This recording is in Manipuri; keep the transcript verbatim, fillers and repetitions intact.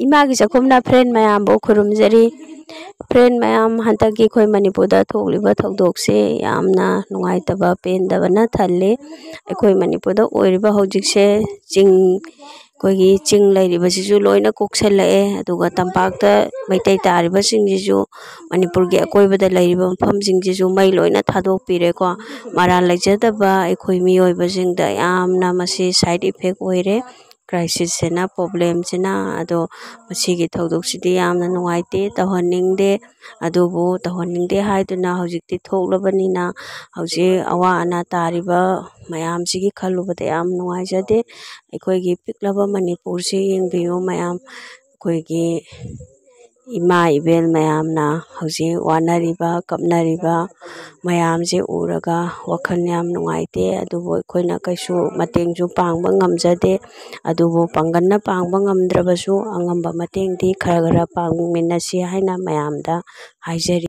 ꯏꯃꯥꯒꯤ ꯆꯥꯛꯈꯨꯝꯅ friend ꯃꯌꯥꯝꯕꯨ ꯈꯨꯔꯨꯝꯖꯔꯤ꯫ Friend ꯃꯌꯥꯝ, ꯍꯟꯗꯛꯀꯤ ꯑꯩꯈꯣꯏ ꯃꯅꯤꯄꯨꯔꯗ ꯊꯣꯛꯂꯤꯕ ꯊꯧꯗꯣꯛꯁꯦ ꯌꯥꯝꯅ ꯅꯨꯡꯉꯥꯏꯇꯕ, ꯄꯦꯟꯗꯕꯅ ꯊꯜꯂꯦ꯫ ꯑꯩꯈꯣꯏ ꯃꯅꯤꯄꯨꯔꯗ ꯑꯣꯏꯔꯤꯕ ꯍꯧꯖꯤꯛꯁꯦ ꯆꯤꯡ, ꯑꯩꯈꯣꯏꯒꯤ ꯆꯤꯡ ꯂꯩꯔꯤꯕꯁꯤꯁꯨ ꯂꯣꯏꯅ ꯀꯣꯛꯁꯜꯂꯛꯑꯦ, ꯑꯗꯨꯒ ꯇꯝꯄꯥꯛꯇ ꯃꯩꯇꯩ ꯇꯥꯔꯤꯕꯁꯤꯡꯁꯤꯁꯨ ꯃꯅꯤꯄꯨꯔꯒꯤ ꯑꯀꯣꯏꯕꯗ ꯂꯩꯔꯤꯕ ꯃꯐꯝꯁꯤꯡꯁꯤꯁꯨ ꯃꯩ ꯂꯣꯏꯅ ꯊꯥꯗꯣꯛꯄꯤꯔꯦꯀꯣ꯫ ꯃꯔꯥꯜ ꯂꯩꯖꯗꯕ ꯑꯩꯈꯣꯏ ꯃꯤꯑꯣꯏꯕꯁꯤꯡꯗ ꯌꯥꯝꯅ ꯃꯁꯤ side effect ꯑꯣꯏꯔꯦ꯫ Crisisꯁꯤꯅ, problemꯁꯤꯅ꯫ ꯑꯗꯣ ꯃꯁꯤꯒꯤ ꯊꯧꯗꯣꯛꯁꯤꯗꯤ ꯌꯥꯝꯅ ꯅꯨꯡꯉꯥꯏꯇꯦ, ꯇꯧꯍꯟꯅꯤꯡꯗꯦ꯫ ꯑꯗꯨꯕꯨ ꯇꯧꯍꯟꯅꯤꯡꯗꯦ ꯍꯥꯏꯗꯨꯅ ꯍꯧꯖꯤꯛꯇꯤ ꯊꯣꯛꯂꯕꯅꯤꯅ, ꯍꯧꯖꯤꯛ ꯑꯋꯥ ꯑꯅꯥ ꯇꯥꯔꯤꯕ ꯃꯌꯥꯝꯁꯤꯒꯤ ꯈꯜꯂꯨꯕꯗ ꯌꯥꯝ ꯅꯨꯡꯉꯥꯏꯖꯗꯦ꯫ ꯑꯩꯈꯣꯏꯒꯤ ꯄꯤꯛꯂꯕ ꯃꯅꯤꯄꯨꯔꯁꯤ ꯌꯦꯡꯕꯤꯌꯨ ꯃꯌꯥꯝ, ꯑꯩꯈꯣꯏꯒꯤ ꯏꯃꯥ ꯏꯕꯦꯜ ꯃꯌꯥꯝꯅ ꯍꯧꯖꯤꯛ ꯋꯥꯅꯔꯤꯕ, ꯀꯞꯅꯔꯤꯕ ꯃꯌꯥꯝꯁꯦ ꯎꯔꯒ ꯋꯥꯈꯜ ꯌꯥꯝ ꯅꯨꯡꯉꯥꯏꯇꯦ꯫ ꯑꯗꯨꯕꯨ ꯑꯩꯈꯣꯏꯅ ꯀꯩꯁꯨ ꯃꯇꯦꯡꯁꯨ ꯄꯥꯡꯕ ꯉꯝꯖꯗꯦ꯫ ꯑꯗꯨꯕꯨ ꯄꯥꯡꯒꯜꯅ ꯄꯥꯡꯕ ꯉꯝꯗ꯭ꯔꯕꯁꯨ, ꯑꯉꯝꯕ ꯃꯇꯦꯡꯗꯤ ꯈꯔ ꯈꯔ ꯄꯥꯡꯃꯤꯟꯅꯁꯤ ꯍꯥꯏꯅ ꯃꯌꯥꯝꯗ ꯍꯥꯏꯖꯔꯤ꯫